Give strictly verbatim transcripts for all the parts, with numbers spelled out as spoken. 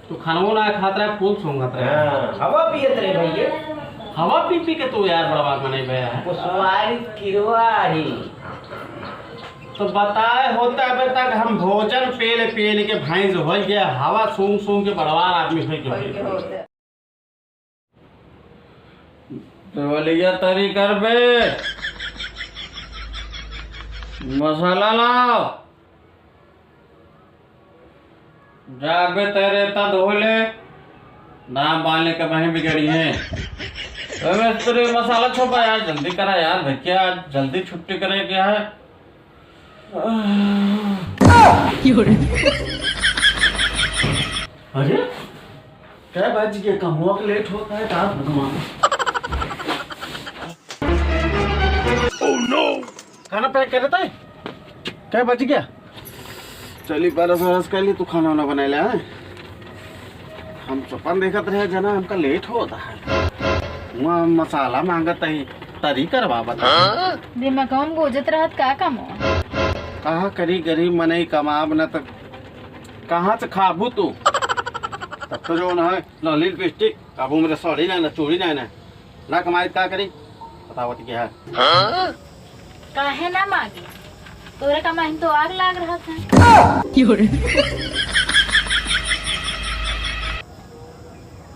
तू खानवो ना खात रहे, फूल सूंघत रहे। हाँ, हवा पियत रहे भैया। हवा पी पी के तू यार बड़वा मने भैया है। वो सुपारी किरवा ही। तो बताए होते अबे तक हम भोजन पेल पेल के भैंस हो गया, हवा सूंघ सूंघ के बड़वार आदमी हो गया। देवलिया तरी करबे, मसाला लाओ। जाबे तेरे इतना धो ले, ना बाले के बहें बिगड़ी हैं। अबे तेरे मसाला छोपा यार, जल्दी करा यार, भैया आज जल्दी छुट्टी करे क्या है? अरे, क्या बज गया? कमवा के लेट होता है, का भगवान? खाना पैक करे ताई? क्या बज गया? चली, बरस वरस कर ली, तू खाना वाना बनाए ले, हाँ? हम सपन देखत रहे जना, हमका लेट होता है। वहाँ मसाला मांगत है, तरी करवा बता। दिमाग हम गोजत रहत का काम हो? कहा करी, गरीब मनई कमाब न त कहाँ से खाबू तू? तब तो जो न है, लाली लिपस्टिक, अब उम्र साड़ी ना, ना चूड़ी ना, ना, ना कमाई त का करी? बतावत क्या है? काहे ना मांगी? तोरे कमाई में तो आग लाग रहत है।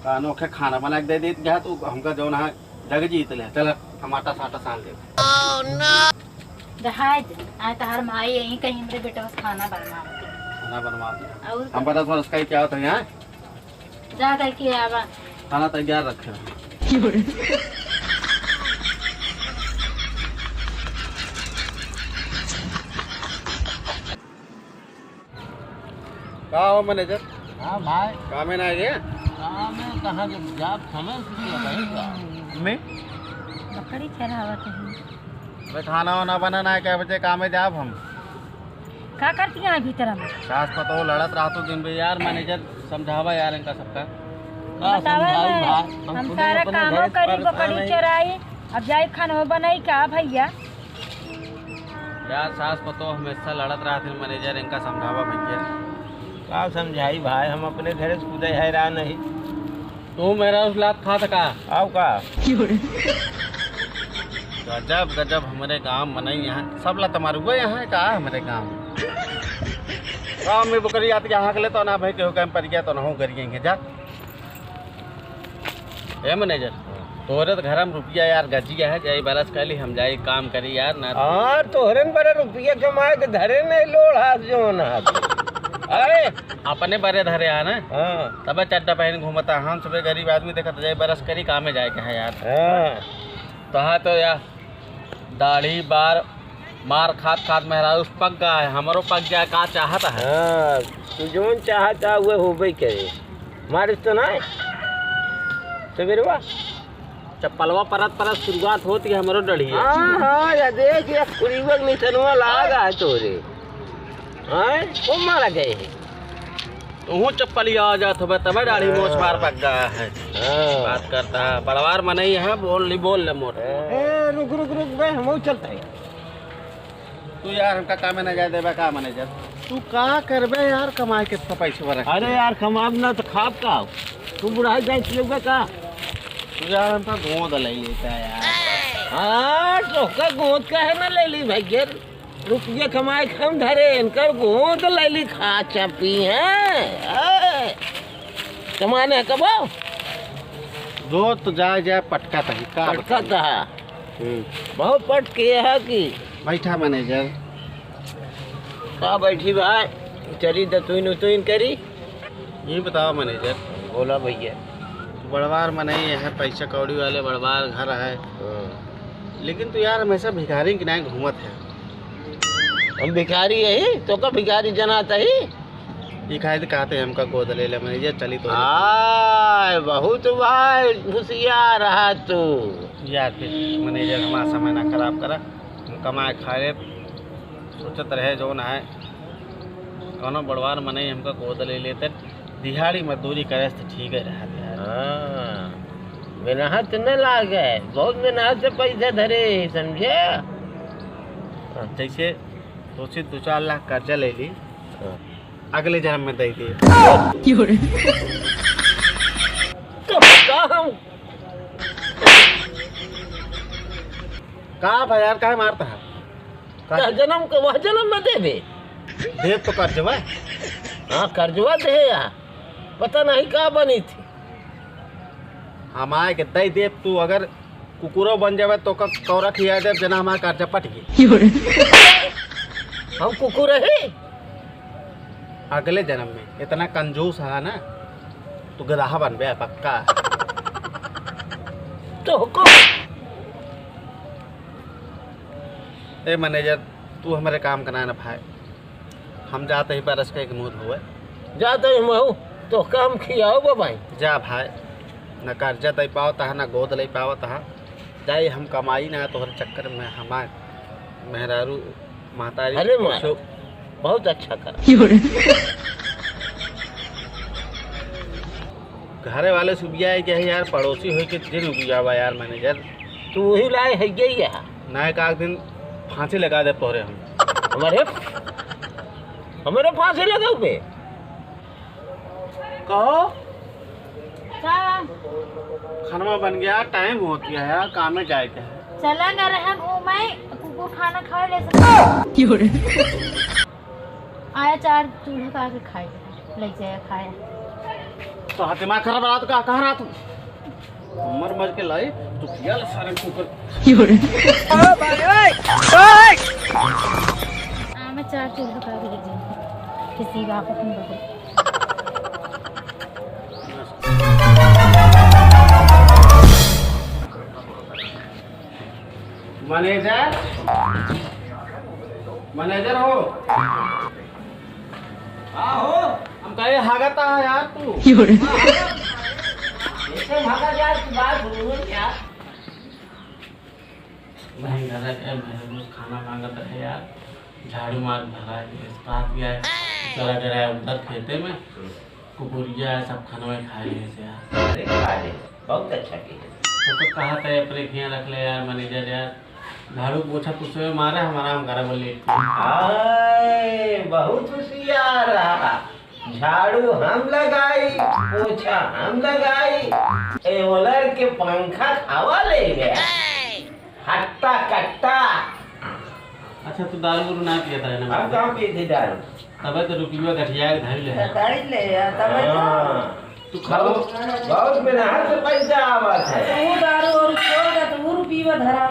कानो के खाना बना के दे देत जा तू, हमका जौन है जग जीत ले। चल, टमाटर साटा सान ले। जहाज, आज तहार माई यहीं कहीं हमरे बेटवा से खाना बनवा दे। खाना बनवा दे। और हम बता, उसका ही क्या होता है यहाँ? जा करके आवा। खाना तैयार रखे। का हो मैनेजर? हाँ भाई। कामे ना आए? कामे कहाँ जब जाब समय से नहीं बताई का? मैं? बकरी चरावत है। अबे खाना वाना बना ना, कै बजे कामे जाब हम? का करती है भीतर में? सास पतोह लड़त रहतो दिन भर यार, मैनेजर समझावा यार इनका सबका। का बतावा समझाई ना, भाई, हम हम खुदे सारा अपने कामो घर करी, पर बकरी आए। चराई, अब जाई खाना बनाई का भैया? यार सास पतोह हमेशा लड़त रहत हैं मैनेजर, इनका समझावा भैया। का समझाई भाई, हम अपने घरे से खुदे हैरान नहीं। तू मेरा उस लात खा सका। आओ का? गजब, गजब हमरे गांव मनई यहाँ, सब लतमरुआ यहाँ है का हमरे गांव में? गांव में बकरी आती यहाँ के ले तो ना भाई, केहू कहीं पर गया तो ना हो करिए जा। ए मैनेजर, तोरे तो घर में रुपया यार गजिया है, जाई बरस कैली हम जाई काम करी यार ना। हाँ, तोहरे में बड़े रुपया कमाए के धरे नहीं लोड़ हाथ जो ना हाथ। अरे, अपने बड़े धरे आ ना। हाँ। तबे चड्डा पहन घूमता, हम सबे गरीब आदमी देखत जाई बरस करी कामे जाए के है यार। हाँ। तो हाँ तो यार दाढ़ी बार मार खात खात मेहरारू पक गया है, हमरो पक जाए का चाहत है। हाँ, तू जौन चाहत है वो होबे करे। मारिस तो ना सवेरवा चप्पलवा परत परत शुरुआत होत है हमरो डढ़िया। हाँ, हाँ, या देख, या कुड़ीवा के निशनवा लाग है तोरे। हाँ, खूब मारा गए है। तूहू चप्पलिया आ जात होबे, तबे दाढ़ी मोछ मार पक गया है। हाँ। बात करता है, बड़वार मनई है, बोल ली, बोल ले मोट। ए, रुक, रुक, रुक बे, हमहू चलते हैं। तू यार हमका कामे ना जाए देबे का मैनेजर? तू का करबे यार, कमाए के तो पैसे बरक। अरे यार, कमाब ना तो खाब का? तू बुढ़ाई जाए पियोगे का? तू यार हमका गोद ले लेता यार। हाँ, तो का गोद काहे ना ले ली भैया? रुपया कमाए के हम धरे, इनकर गोद ले ली, खा चापी हैं। ए, कमाने कबो? जो तो जाए जाए पटका तही, का पटका बताई? तहा। हम्म। बहुत पटके है कि बैठा मैनेजर। का बैठी भाई? चली दतुइन उतुइन करी। ये बताओ मैनेजर। बोला भैया। बड़वार मनई है, पैसा कौड़ी वाले बड़वार घर है। हाँ। लेकिन तू यार हमेशा भिखारी के नाई घूमत है। हम भिखारी यही, तो का भिखारी जनात ही? ये खाए तो कहते हैं हमका गोद ले ले मैनेजर, चली तो। आय, बहुत भाई होशियार रहा तू। यार फिर मैनेजर हमारा समय ना खराब करा, हम कमाए खाए सोचत रहे जौन है, कौनो बड़वार मनई हमका गोद ले लेते, दिहाड़ी मजदूरी करे से ठीक है रहत यार। हाँ, मेहनत न लागे, बहुत मेहनत से पैसा धरे, समझे? जैसे सोची दो चार लाख कर्जा ले ली, हाँ। अगले जन्म में दे दे। का हम का भा यार, काहे मारता है? का का जन्म के वह जन्म में दे दे। देव तो कर्जवा। हाँ, कर्जवा दे यार। पता नहीं का बनी थी। हम आए के दई देब, तू अगर कुकुरो बन जावे तो का कौरा खिया देब, जना हमार कर्जा पट गई। हम कुकुर है? अगले जन्म में इतना कंजूस है ना, तू गदहा बनबे पक्का। तो हुकुम। ए मैनेजर, तू हमारे काम का ना ना भाई, हम जाते ही बरस के एक मुँह धोए। जाते ही महू तो काम खियाओ बा भाई। जा भाई, न कर्जा दे पावत है, न गोद ले पावत है। जाए हम कमाई ना तोहरे चक्कर में, हमार मेहरारू महतारी अरे माँ, कुछो बहुत अच्छा करा। घरे वाले सुबिया है क्या है यार, पड़ोसी होई के दिन उबिया बा यार मैनेजर। तू ही लाए है गई है। ना एक आध दिन फांसी लगा दे तोहरे हम। हमारे, हमारे फांसी लगाओ बे? कहो। का? खाना बन गया, टाइम होत गया है, काम में जाए के है। चला ना रहे घूमे, कुकुर खाना खा ले सकता। आया चार चूल्हा का के खाए, ले जाए खाए। तो हाथ दिमाग खराब रहा तो का, कहाँ रहा तू? मर मर के लाई, तू पिया ला सारे कुकर। आ, मैं चार चूल्हा का के ले जाए, किसी बाप अपन बगल। मैनेजर, मैनेजर हो। हाँ हो। हम कहे हागत आ यार तू। क्यों रे? ऐसे भागा यार, तू बात सुनो क्या? नहीं दादा, ए, मैं रोज खाना मांगत रहे यार, झाड़ू मार भगा के, इस बात गया है, चला गया है उधर खेते में। कुकुरिया है, सब खनवा खा लिए से यार। अरे खा ले, बहुत अच्छा किए। तो, तो कहा था अपने खिया रख ले यार मैनेजर यार, झाड़ू पोछा कुछ से मारे हम आराम करा बोले। आए, बहुत होशियार रहा। झाड़ू हम लगाई, पोछा हम लगाई, ए ओलर के पंखा हवा ले गया। हट्टा कट्टा। अच्छा, तू दारू उरू ना पियत रहे ना? हम कहाँ पिए थे दारू? तबे तो रुपया गठिया के धर ले। धर ले यार, तबे तो। हाँ। तू खाओ। बहुत, बहुत मेहनत से पैसा आवत है। तू दारू और छोड़ दे, तू रुपया धरा।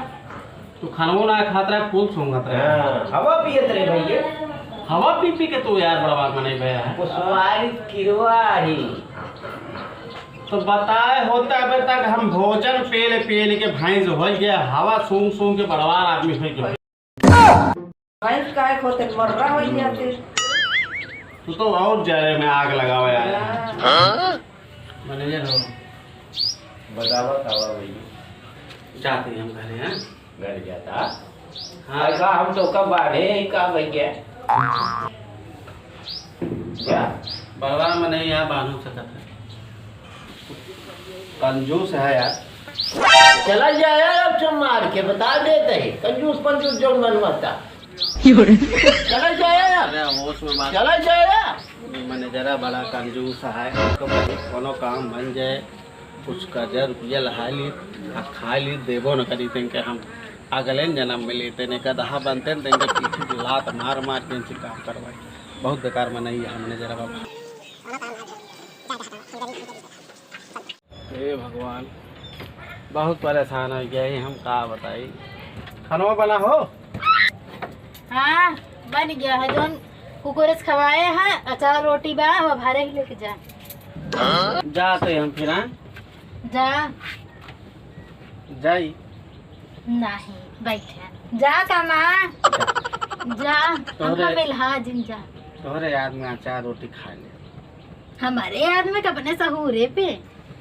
तू खानवो ना खात रहे, फूल सूंघत रहे। हाँ, हवा पियत रहे भैया। हवा पी पी के तू यार बड़वा मने भया है। पुष्पारी किरवा ही। तो बताए होता अबे तक हम भोजन पेल पेल के भैंस हो गया, हवा सूंघ सूंघ के बड़वार आदमी हो गया। भैंस काहे खोते मर्रा हो जाते। तू तो और जरे में आग लगावे आया। हाँ। मैनेजर हो। बतावा तावा भैया। जाते हैं हम घरे, हैं? घर जाता। हाँ। ऐसा हम तो कब बांधे हैं, का भैया? जा। बड़वा में नहीं यार, बांधू सकत है। कंजूस है यार। चला जाए अब से मार के, बता देते हैं। कंजूस पंजूस जो मनवाता। चला जाए यार। अरे होश में बात। चला जाए यार। मैनेजरा बड़ा कंजूस है। हमको भाई कोनो काम बन जाए, कुछ कर्जा रुपया लहा ली, आ खा ली, देबो न करी, तेन के हम अगले जन्म में लेते ने गदहा बनते ने, तेन के पीठी लात मार मार के इनसे काम करवाई। बहुत बेकार मनई है हमने जरा बाबा। हे भगवान, बहुत परेशान हो गया है, हम का बताई। खानवा बना हो? हाँ, बन गया है। जौन कुकुरस खवाए हैं, अचार रोटी बा, वो भारे ही लेके जा। जाते हम फिर, हाँ? जा। जाई? नहीं, बैठे। जा कामा। जा। जा। तोहरे हमका बेल्हा जिन जा। तोहरे याद में अचार रोटी खा ले। हमारे याद में कबने सहूरे पे।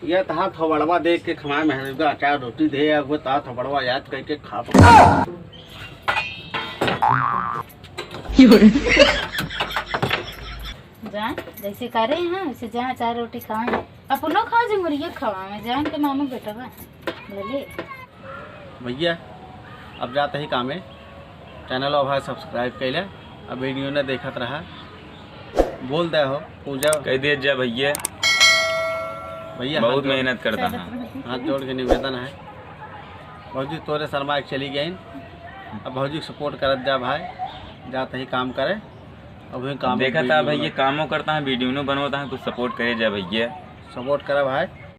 ये तहा थोबड़वा देख के खमाए में है, अचार रोटी दे, अब वो तहा थोबड़वा याद करके खा पका। जाए, जैसे करे हैं, वैसे जाए, अचार रोटी खाए। अपनो खाओ, जे मुर्गे खवावे, जान के मामू बेटवा है। भले। भैया, अब जाते ही कामे, channel अब है subscribe कैले, अब video ने देखत रहा। बोल दे हो पूजा। कह दे जा भैया। भैया, बहुत हाथ जोड़, मेहनत करता है। हाथ जोड़ के निवेदन है, भौजी तोरे शर्मा के चली गई। अब भौजी के सपोर्ट करत जा भाई, जात ही काम करे। अब वही काम देखा था भैया, कामो करता है, वीडियो नो बनवाता है, कुछ सपोर्ट करे जा भैया। सपोर्ट करा भाई।